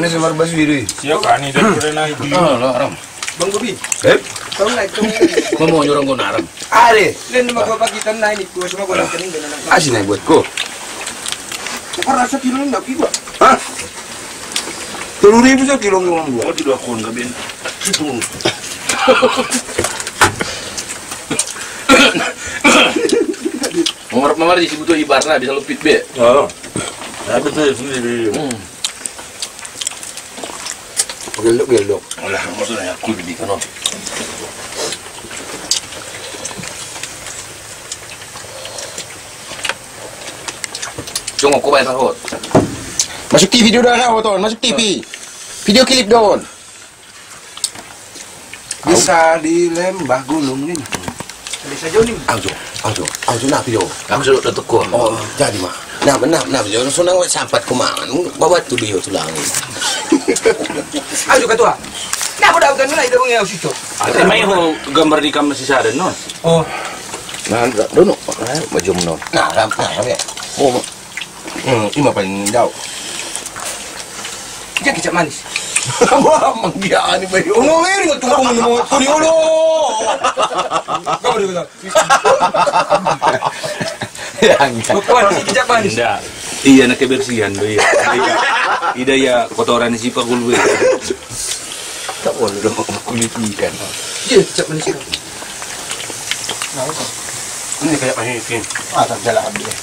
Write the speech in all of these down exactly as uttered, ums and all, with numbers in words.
Ini semar bas biru. Siap, ani dan pernah itu. Ah, lah, haram. Bang Bobi. Eh? Tahu nggak itu? Mau, mau nyorong gua naram. Are. Len, mau gua pagi tan naik itu, semua gua nonton ini, dan anak. Asin naik buat gua. Kok rasa kilo ini nggak kiba? Hah? Telur ribu sekilo ngomong gua. Oh, di dua kon, nggak ben. Itu. Mamar, mamar di situ ibaratnya bisa lupit be. Oh. Tapi tuh sendiri. Hmm. Gelok, gelok. Alah, maksudnya aku di kono. Cuma ko bayar sahot. Masuk T V dulu dah, sahot, on. Masuk T V. Video klip, don. Bisa di lembah gunung ini. Bisa jauh nih. Ayo, ayo, ayo, napi yo? Aku sudah tutup kon. Oh, jadi, Mak. Nah, benar, benar, yo, senang wek sahabat kumangan. Bawa tuh dia tulang. Ayo, ketua. Nah, udah, udah, udah, udah, udah, udah. Ada main ho gambar di kamar si Saden, no? Oh. Nah, dono, nah, baju no. Nah, ram, nah, ram ya. Oh, Hmm, ini apa yang jauh? Dia kecap manis. Wah, manggiani bayu. Ngomong ini, ngomong, ngomong, ngomong, ngomong, ngomong. Kau boleh bilang. Ya, enggak. Bukan, ini kecap manis. Enggak. Iya, nak kebersihan, do, iya. Iya. Ida ya kotoran si Pak Gulbe. Tak boleh dong, kulit ikan. Iya, kecap manis itu. Nah, itu. Ini kayak manis ikan. Ah, tak jalan habis.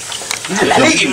Ini lagi.